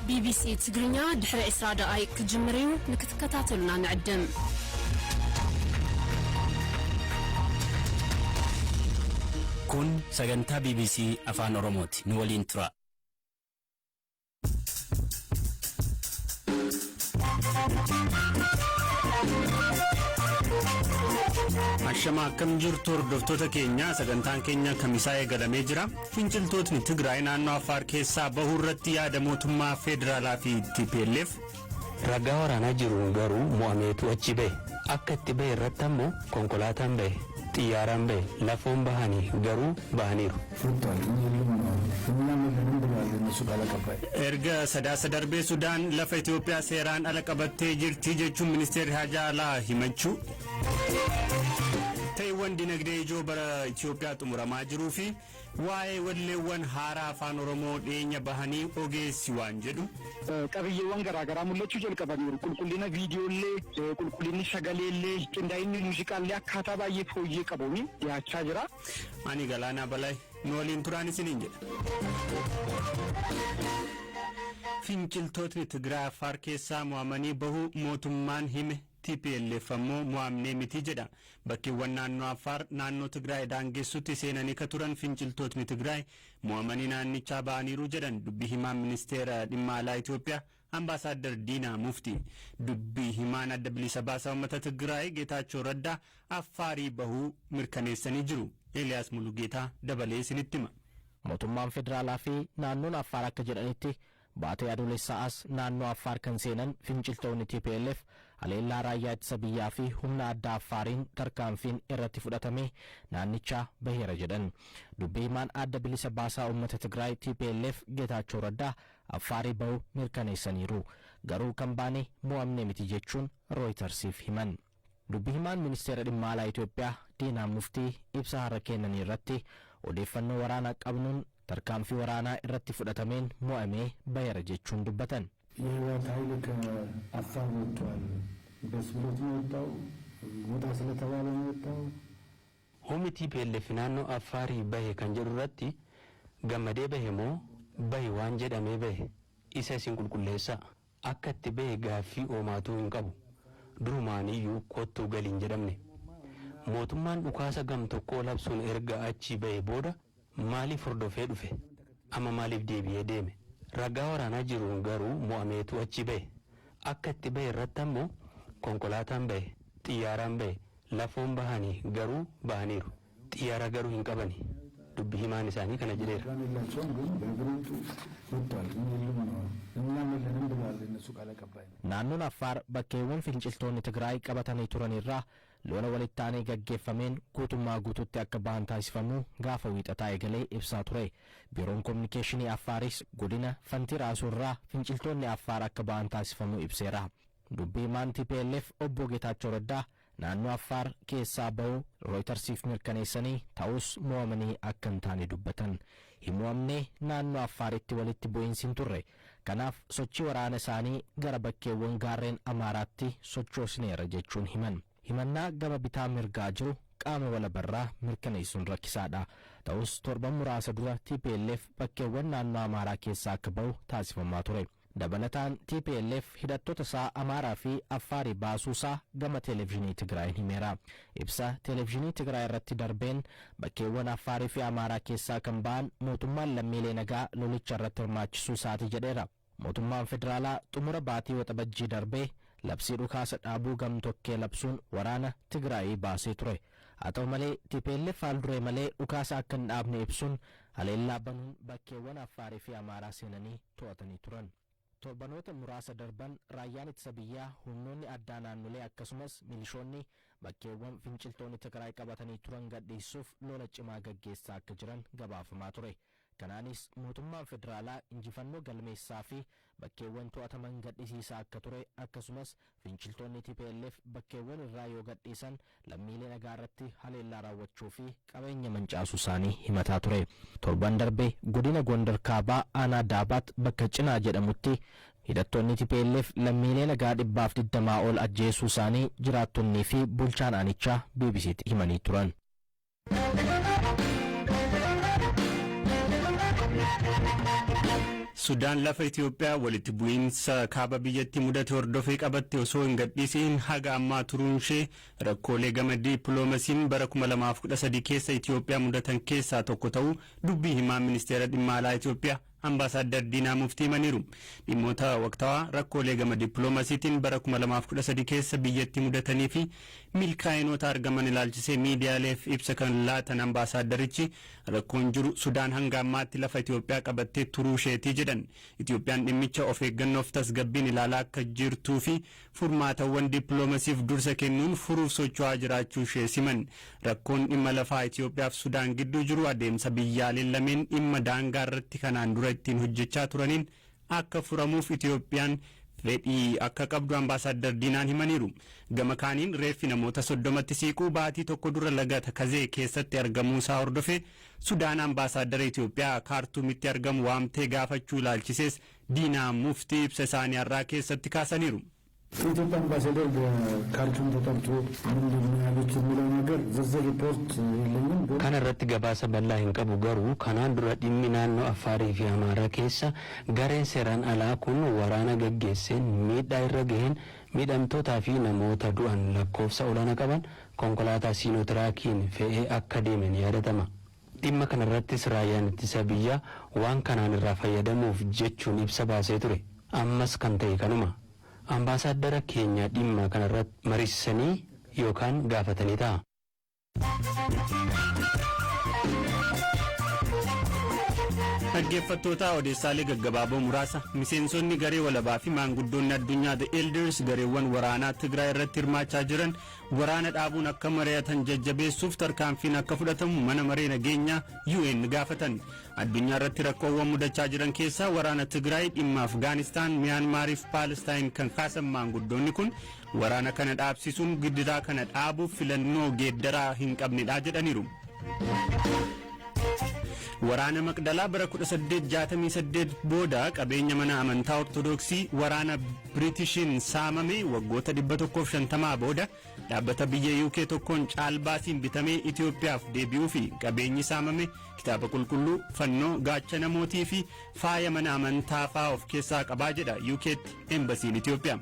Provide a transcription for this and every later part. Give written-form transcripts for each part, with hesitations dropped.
ቢቢሲ ትግርኛ ድሕሪ 20 ደቓይቅ ክጅምር እዩ። ንክትከታተሉና ንዕድም። Kun sagantaa BBC Afaan Oromooti. Nu waliin tura. Ashama, akkam jirtu hordoftoota keenya? Sagantaan keenya kamisaa eegalamee jira. Finciltootni Tigraay naannoo Affaar keessaa bahuu irratti yaada mootummaa federaalaa fi TPLF. Ragaa waraanaa jiruun garuu mo'ameetu achi bahe. Akka itti bahe irratti ammoo konkolaataan bahe, xiyyaaraan bahe, lafoon bahanii garuu bahaniiru. ወጥቷል። እኛ የለም እኛም የለንም ብለዋል እነሱ ቃል አቀባይ። Erga Sadaasa darbee Sudaan lafa Itoophiyaa seeraan ala qabattee jirti jechuun ministeerri haajaa alaa himachuu. Ta'iiwwan dinagdee ijoo bara Itoophiyaa xumuramaa jiruu fi waa'ee walleewwan haaraa Afaan Oromoo dhiyeenya bahanii ogeessi waan jedhu. Qabiyyeewwan garaagaraa mul'achuu jalqabaniiru. Qulqullina viidiyoollee, qulqullinni sagaleellee, qindaa'inni muuziqaallee akkaataa baay'ee fooyyee qabuun dhiyaachaa jira. Ani Galaanaa Balaa, nu waliin turaan isiniin jedha. Finciltootni Tigraay Affaar keessaa mo'amanii bahuu mootummaan hime, TPLF ammoo mo'amnee miti jedha. Bakkeewwan naannoo Affaar naannoo Tigraay daangessutti seenanii ka turan finciltootni Tigraay mo'amanii naannichaa ba'aniiru jedhan dubbii himaan ministeera dhimma alaa Itoophiyaa, Ambaasaadder Diinaa Mufti. Dubbii himaan Adda Bilisa Baasaa Uummata Tigraay Geetaachoo Raddaa Affaarii bahuu mirkaneessanii jiru. Eeliyaas Mulugeetaa dabalee isinitti hima. Mootummaan federaalaa fi naannoon Affaar akka jedhanitti, baatee Adoolessaa as naannoo Affaar kan seenan finciltoonni TPLF haleellaa raayyaa ittisa biyyaa fi humna addaa Affaariin tarkaanfiin irratti fudhatame naannichaa baheera jedhan. Dubbii himaan Adda Bilisa Baasaa Uummata Tigraay TPLF Geetaachoo Raddaa Affaarii bahuu mirkaneessaniiru. Garuu kan baane mo'amne miti jechuun Rooytarsiif himan. Dubbii himaan ministeera dhimma alaa Itoophiyaa Diinaa Muftii ibsa har'a kennanii irratti, odeeffannoo waraanaa qabnuun tarkaanfii waraanaa irratti fudhatameen mo'amee baheera jechuun dubbatan. የህወሓት ኃይል ከአፋር ወጥቷል። ደስ ብሎት ነው የወጣው? ውጣ ስለተባለ ነው የወጣው? Humni TPLF naannoo Affaarii bahe kan jedhu irratti, gammadee bahe moo bahi waan jedhamee bahe, isa isin qulqulleessaa. Akka itti bahe gaaffii oomaatuu hin qabu. Durumaan iyyuu kottuu galiin jedhamne. Mootummaan dhukaasa gam tokkoo labsuun erga achii bahe booda maaliif hordofee dhufe? Amma maaliif deebi'ee deeme? Ragaa waraanaa jiruun garuu mo'ameetu achi bahe. Akka itti bahe irratti ammoo konkolaataan bahe, xiyyaaraan bahe, lafoon bahanii garuu bahaniiru. Xiyyaara garuu hin qabani. Dubbi himaan isaanii kana jedheera. ፕላን የላቸውም፣ ግን በእግር ውጡ ወጥቷል። እኛ የለም ነው እኛም የለንም ብለዋል እነሱ ቃል አቀባይ። Naannoon Affaar bakkeewwan finciltoonni Tigraay qabatanii turan irraa lola walitti aanee gaggeeffameen guutummaa guututti akka bahan taasifamuu gaafa Wiixataa eegalee ibsaa ture. Biiroon Kominikeeshinii Affaaris godina Fantii irraa finciltoonni Affaar akka bahan taasifamuu ibseera. Dubbii himaan TPLF obbo Geetaachoo Raddaa naannoo Affaar keessaa bahuu Rooytarsiif mirkaneessanii, ta'us mo'amanii akka hin taane dubbatan. Hin mo'amnee, naannoo Affaaritti walitti bu'iinsi hin turre. Kanaaf sochii waraana isaanii gara bakkeewwan gaarreen Amaaraatti sochoosneera jechuun himan. Himannaa gama bitaa mirgaa jiru qaama walabarraa mirkaneessuun rakkisaadha. Ta'us torban muraasa dura TPLF bakkeewwan naannoo Amaaraa keessaa akka bahu taasifamaa ture. Dabalataan TPLF hidhattoota isaa Amaaraa fi Affaarii baasuusaa gama Televezyiinii Tigraayin himeera. Ibsa Televezyiinii Tigraay irratti darbeen, bakkeewwan Affaarii fi Amaaraa keessaa kan ba'an mootummaan lammiilee nagaa lolicha irratti hirmaachisuu isaati jedheera. Mootummaan federaalaa xumura baatii Waxabajjii darbee labsii dhukaasa dhaabuu gamtokkee labsuun waraana Tigraayii baasee ture. Haa ta'u malee TPLF haal duree malee dhukaasa akka hin dhaabne ibsuun haleellaa banuun bakkeewwan Affaarii fi Amaaraa seenanii to'atanii turan. Torbanoota muraasa darban raayyaan ittisa biyyaa, humnoonni addaa naannolee akkasumas milishoonni bakkeewwan finciltoonni Tigraay qabatanii turan gadhiisuuf lola cimaa gaggeessaa akka jiran gabaafamaa ture. Kanaanis mootummaan federaalaa injifannoo galmeessaa fi bakkeewwan to'ataman gadhisiisaa akka ture, akkasumas finciltoonni TPLF bakkeewwan irraa yoo gadhiisan lammiilee nagaa irratti haleellaa raawwachuu fi qabeenya mancaasuu isaanii himataa ture. Torban darbee godina Gondar Kaabaa aanaa Daabaat bakka Cinaa jedhamutti hidhattoonni TPLF lammiilee nagaa 120 ol ajjeesuu isaanii jiraattonnii fi bulchaan aanichaa BBCtti himanii turan. Sudaan lafa Itoophiyaa walitti bu'iinsa kaaba biyyattii mudate hordofee qabatte osoo hin gadhiisiin haga ammaa turuun ishee rakkoolee gama dippiloomaasiin bara 2013 keessa Itoophiyaa mudatan keessaa tokko ta'uu dubbii himaa Ministeera Dhimma Alaa Itoophiyaa, Ambaasaadder Diinaa Muftii himaniiru. Dhimmoota waqtawaa rakkoolee gama dippiloomaasiitiin bara 2013 keessa biyyattii mudatanii fi milkaa'inoota argaman ilaalchisee miidiyaaleef ibsa kan laatan ambaasaaddarichi, rakkoon jiru Sudaan hanga ammaatti lafa Itoophiyaa qabattee turuu isheetii jedhan. Itoophiyaan dhimmicha of eeggannoof tasgabbiin ilaalaa akka jirtuu fi furmaatawwan dippiloomaasiif dursa kennuun furuuf socho'aa jiraachuu ishee siman. Rakkoon dhimma lafaa Itoophiyaaf Sudaan gidduu jiru adeemsa biyyaaleen lameen dhimma daangaa irratti kanaan dura ittiin hojjechaa turaniin akka furamuuf Itoophiyaan fedhii akka qabdu Ambaasaadder Diinaan himaniiru. Gama kaaniin, reeffi namoota 30tti siiquu baatii tokko dura laga Takazee keessatti argamuu isaa hordofee Sudaan ambaasaaddara Itoophiyaa Kaartuumitti argamu waamtee gaafachuu ilaalchisees Diinaa Muftii ibsa isaanii har'aa keessatti kaasaniiru. የኢትዮጵያ አምባሳደር በካርቱም ተጠርቶ ምንድን ነው ያሉት የሚለው ነገር ዝርዝር ሪፖርት የለኝም። ግን Kana irratti gabaasa bal'aa hin qabu, garuu kanaan dura dhimmi naannoo Affaarii fi Amaaraa keessa gareen seeraan alaa kun waraana gaggeesseen miidhaa irra gaheen miidhamtootaa fi namoota du'an lakkoofsa olaanaa qaban konkolaataa Siinotiraakiin fe'ee akka deemen yaadatama. Dhimma kanarrattis raayyaan ittisa biyyaa waan kanaan irraa fayyadamuuf jechuun ibsa baasee ture. Ammas kan ta'e kanuma. Ambaasaaddara keenya dhimma kanarratti mariisisanii yookaan gaafatanii ta'a. Dhaggeeffattoota, odeessaalee gaggabaaboo muraasa. Miseensonni garee walabaa fi maanguddoonni addunyaa The Elders gareewwan waraanaa Tigraay irratti hirmaachaa jiran waraana dhaabuun akka mari'atan jajjabeessuuf tarkaanfiin akka fudhatamu Mana Maree Nageenyaa UN gaafatan. Addunyaa irratti rakkoowwan mudachaa jiran keessaa waraana Tigraay, dhimma Afgaanistaan, Miyaanmaarii fi Paalestaan kan kaasan maanguddoonni kun, waraana kana dhaabsisuun gidiraa kana dhaabuuf filannoo geeddaraa hin qabnedha jedhaniiru. Waraana Maqdalaa bara 1868 booda qabeenya mana amantaa Ortodoksii waraana Biritishiin saamame waggoota 150 booda dhaabbata biyya UK tokkoon caalbaasiin bitamee Itoophiyaaf deebi'uu fi qabeenyi saamame kitaaba qulqulluu, fannoo, gaachana mootii fi faaya mana amantaa fa'aa of keessaa qabaa jedha UK'tti embasiin Itoophiyaa.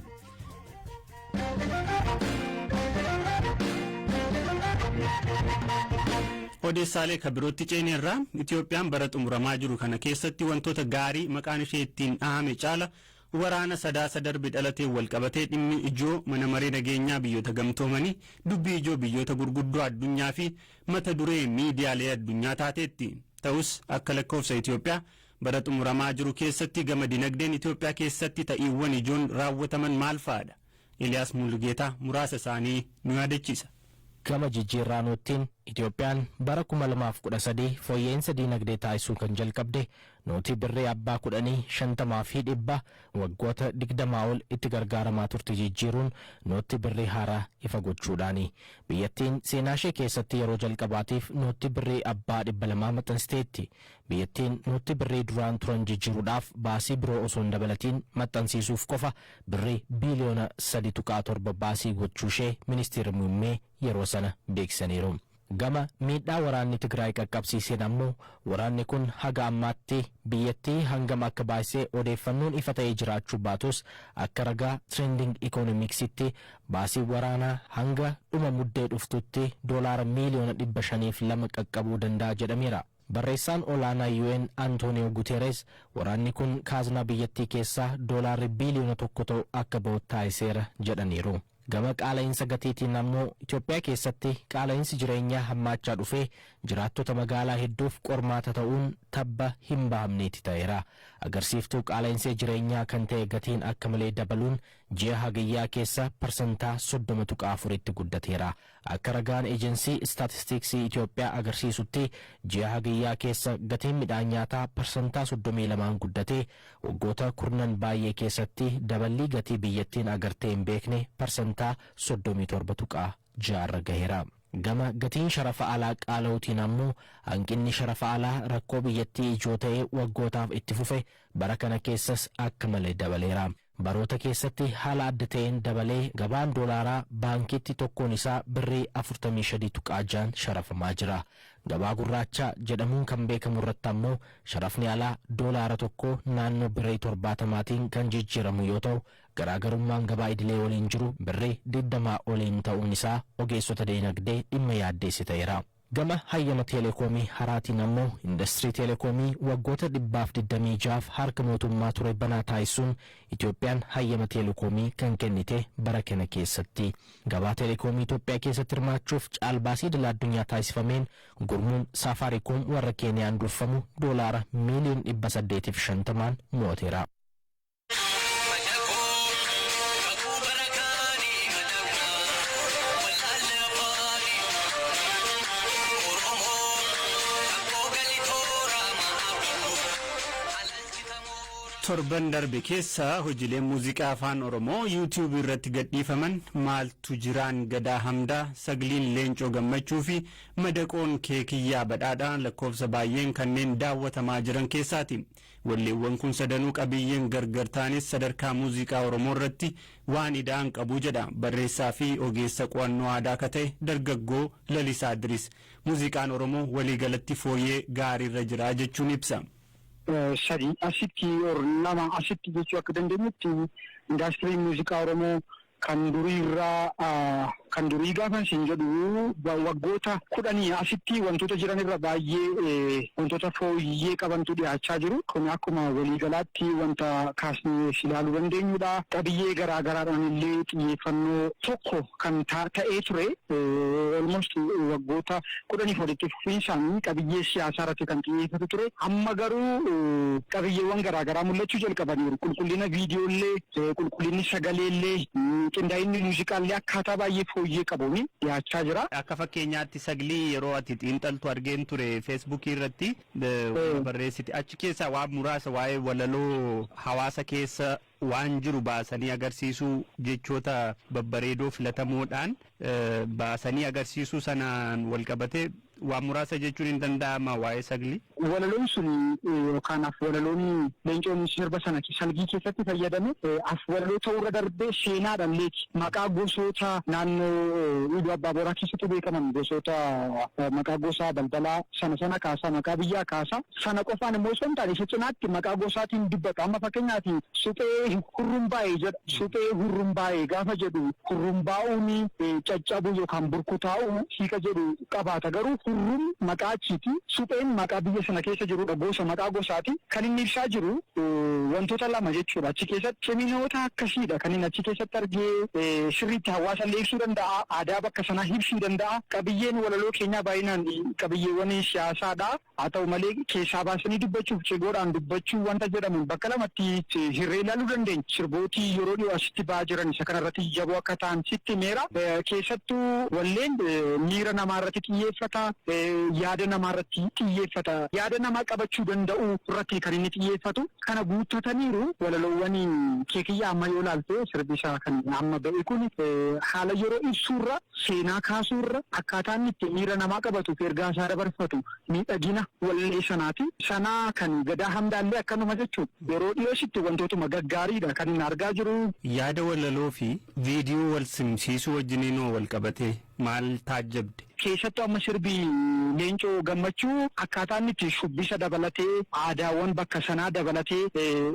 Odeessaalee kan birootti ceeneerraa. Itoophiyaan bara xumuramaa jiru kana keessatti wantoota gaarii maqaan ishee ittiin dhahame caala waraana Sadaasa darbe dhalateen walqabatee dhimmi ijoo Mana Maree Nageenyaa Biyyoota Gamtoomanii, dubbii ijoo biyyoota gurguddoo addunyaa fi mata duree miidiyaalee addunyaa taateetti. Ta'us, akka lakkoofsa Itoophiyaa bara xumuramaa jiru keessatti gama dinagdeen Itoophiyaa keessatti ta'iiwwan ijoon raawwataman maal fa'aadha? Eliyaas Mullugeetaa muraasa isaanii nu yaadachiisa. Gama jijjiirraa noottiin Itoophiyaan bara 2013 fooyya'insa diinagdee taasisuu kan jalqabde nootii birrii abbaa 10, 50 fi 100 waggoota 20 ol itti gargaaramaa turte jijjiiruun nootii birrii haaraa ifa gochuudhaani. Biyyattiin seenaa ishee keessatti yeroo jalqabaatiif nootii birrii abbaa 200 maxxansiteetti. Biyyattiin nootii birrii duraan turan jijjiiruudhaaf baasii biroo osoo hin dabalatiin maxxansiisuuf qofa birrii biiliyoona 3.7 baasii gochuu ishee Ministeerri Muummee yeroo sana beeksisaniiru. Gama miidhaa waraanni Tigraay qaqqabsiiseen ammoo, waraanni kun haga ammaatti biyyattii hangam akka baasee odeeffannoon ifa ta'ee jiraachuu baatus, akka ragaa Trending Economicsitti baasii waraanaa hanga dhuma Muddee dhuftutti doolaara miiliyoona 502 qaqqabuu danda'a jedhameera. Barreessaan olaanaa UN Antonio Guterres waraanni kun kaaznaa biyyattii keessaa doolaarri biiliyoona 1 ta'u akka ba'u taasiseera jedhaniiru. Gama qaala'insa gatiitiin ammoo, Itoophiyaa keessatti qaala'insi jireenyaa hammaachaa dhufee jiraattota magaalaa hedduuf qormaata ta'uun tabba hin bahamneeti ta'eera. Agarsiiftuu qaala'insa jireenyaa kan ta'e gatiin akka malee dabaluun ji'a Hagayyaa keessa parsantaa 30.4tti guddateera. Akka ragaan Eejensii Istaatistiksii Itoophiyaa agarsiisutti, ji'a Hagayyaa keessa gatiin midhaan nyaataa parsantaa 32n guddatee waggoota kurnan baay'ee keessatti daballii gatii biyyattiin agartee hin beekne parsantaa 37.6rra gaheera. Gama gatiin sharafa alaa qaala'uutiin ammoo, hanqinni sharafa alaa rakkoo biyyattii ijoo ta'ee waggootaaf itti fufe bara kana keessas akka malee dabaleera. Baroota keessatti haala adda ta'een dabalee gabaan doolaaraa baankiitti tokkoon isaa birrii 43.6 sharafamaa jira. Gabaa gurraacha jedhamuun kan beekamu irratti ammoo sharafni alaa doolaara tokko naannoo birrii 70tiin kan jijjiiramu yoo ta'u, garaagarummaan gabaa idilee waliin jiru birrii 20 oliin ta'uun isaa ogeessota dinagdee dhimma yaaddeesse ta'eera. Gama hayyama teelekoomii haraatiin ammoo industirii teelekoomii waggoota 126f harka mootummaa ture banaa taasisuun Itoophiyaan hayyama teelekoomii kan kennite bara kana keessatti. Gabaa teelekoomii Itoophiyaa keessatti hirmaachuuf caalbaasii idil addunyaa taasifameen gurmuun Saafaariikoom warra Keeniyaan durfamu doolaara miiliyoon 850n mo'ateera. Torban darbe keessa hojiileen muuziqaa Afaan Oromoo Yuutiyuubii irratti gadhiifaman Maaltu Jiraan Gadaa Hamdaa, Sagliin Leencoo Gammachuu fi Madaqoon Keekiyyaa Badhaadhaa lakkoofsa baay'een kanneen daawwatamaa jiran keessaati. Walleewwan kun sadanuu qabiyyeen gargar ta'anis sadarkaa muuziqaa Oromoo irratti waan ida'an qabu jedha barreessaa fi ogeessa qo'annoo aadaa akka ta'e dargaggoo Lalisaa Idris. Muuziqaan Oromoo waliigalatti fooyyee gaariirra jira jechuun ibsa. 3 asitti or 2 asitti jechuu akka dandeenyutti, indaastiriin muuziqaa Oromoo kan durii irraa, kan durii gaafa isin jedhu waggoota 10 asitti wantoota jiran irra baay'ee wantoota fooyyee qabantu dhiyaachaa jiru. Kun akkuma waliigalaatti wanta kaasnee ilaaluu dandeenyudha. Qabiyyee garaa garaadhaan illee xiyyeeffannoo tokko kan ta'ee ture. Almost waggoota 10f walitti fufiinsaan qabiyyee siyaasaa irratti kan xiyyeeffatu ture. Amma garuu qabiyyeewwan garaa garaa mul'achuu jalqabaniiru. Qulqullina viidiyooillee, qulqullinni sagaleellee, qindaa'inni muuziqaallee akkaataa baay'ee fooyyee qabuun dhiyaachaa jira. Akka fakkeenyaatti Saglii yeroo ati xiinxaltu argeen ture, Feesbuukii irratti barreessite. Achi keessaa waan muraasa, waa'ee walaloo hawaasa keessa waan jiru baasanii agarsiisuu, jechoota babbareedoo filatamoodhaan baasanii agarsiisuu sanaan walqabatee waan muraasa jechuun hin danda'ama waa'ee Saglii. Walaloon sun yookaan af walaloon Leencoon sirba sana Salgii keessatti fayyadame af walaloo ta'uurra darbee seenaadhaan leeti. Maqaa gosoota naannoo Iluu Abbaa Booraa keessatti beekaman, gosoota maqaa gosaa balbalaa sana sana kaasaa, maqaa biyyaa kaasaa. Sana qofaan immoo osoo hin taane, isa cinaatti maqaa gosaatiin dubbata. Amma fakkeenyaaf suphee hurrumbaa'ee jedha. Suphee hurrumbaa'ee gaafa jedhu, hurrumbaa'uun caccabuu yookaan burkutaa'uu hiika jedhu qabaata. Garuu hurrum maqaa achiiti. Supheen maqaa biyya sana keessa jirudha. Gosa, maqaa gosaati. Kan inni ibsaa jiru wantoota lama jechuudha. Achi keessatti ciminoota akkasiidha kan inni achi keessatti argee. Sirriitti hawaasa illee ibsuu danda'a. Aadaa bakka sanaa ibsuu danda'a. Qabiyyeen walaloo keenyaa baay'inaan qabiyyeewwan siyaasaadha. Haa ta'u malee, keessaa baasanii dubbachuuf, cigoodhaan dubbachuu wanta jedhamuun bakka lamatti hirree ilaaluu dandeenya. Sirbootii yeroo dhiyoo asitti ba'aa jiran isa kanarratti jaboo akka ta'an sitti himeera. Keessattuu walleen miira namaa irratti xiyyeeffata. Yaada namaa irratti xiyyeeffata. Yaada namaa qabachuu danda'u irratti kan inni xiyyeeffatu. Kana guuttataniiru walaloowwan Keekiyyaa. Amma yoo ilaalte, sirbi isaa kan amma ba'e kun haala yeroo ibsuurra, seenaa kaasuurra, akkaataa inni itti miira namaa qabatu fi ergaa isaa dabarfatu miidhagina wallee sanaati. Sanaa kan Gadaa Hamdaallee akkanuma jechuudha. Yeroo dhiyoo sitti wantootuma gaggaariidha kan inni argaa jiru. Yaada walaloo fi viidiyoo wal simsiisuu wajjiniinoo wal qabate maal taajjabde? Keessattuu amma sirbi Leencoo Gammachuu akkaataa inni itti shubbisa dabalatee, aadaawwan bakka sanaa dabalatee,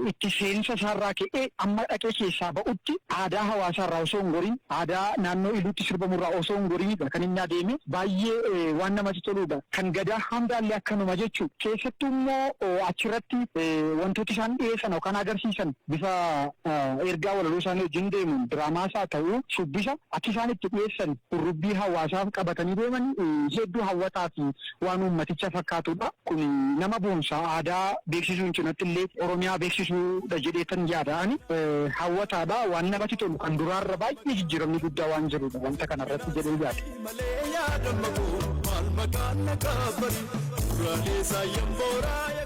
itti seensa isaarraa ka'ee amma dhaqee keessaa ba'utti aadaa hawaasaarraa osoo hin gorin, aadaa naannoo Iluutti sirbamurraa osoo hin gorinidha kan inni adeeme. Baay'ee waan namatti toludha. Kan Gadaa Hamdaallee akkanuma jechuudha. Keessattuu immoo achirratti wantooti isaan dhiyeessan yookaan agarsiisan bifa ergaa walaloo isaanii wajjin deemuun diraamaas haa ta'u shubbisa akki isaan itti dhiyeessan, hurrubbii hawaasaaf qabatanii deeman hedduu hawwataa fi waan uummaticha fakkaatudha. Kun nama boonsa, aadaa beeksisuun cinatti illee Oromiyaa beeksisuudha jedheetan yaada ani. Hawwataadha, waan namatti tolu, kan duraarra baay'ee jijjiiramni guddaa waan jirudha wanta kanarratti jedhee yaada.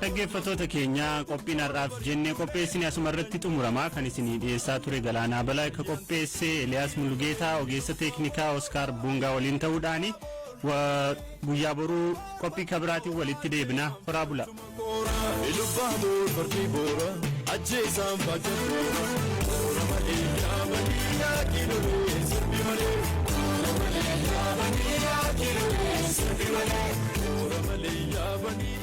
Dhaggeeffattoota keenya, qophiin har'aaf jennee qopheessine asuma irratti xumuramaa. Kan isinii dhiyeessaa ture Galaanaa Balaa, akka qopheesse Eliyaas Mulugeetaa, ogeessa teeknikaa Oskaar Buungaa waliin ta'uudhaani. Guyyaa boruu qophii kabiraatiin walitti deebina. Horaa bula. Ajjeesaan baajjatee toora malee yaabanii yaakilolee sirbi malee. Toora malee yaabanii yaakilolee sirbi malee. Toora malee yaabanii.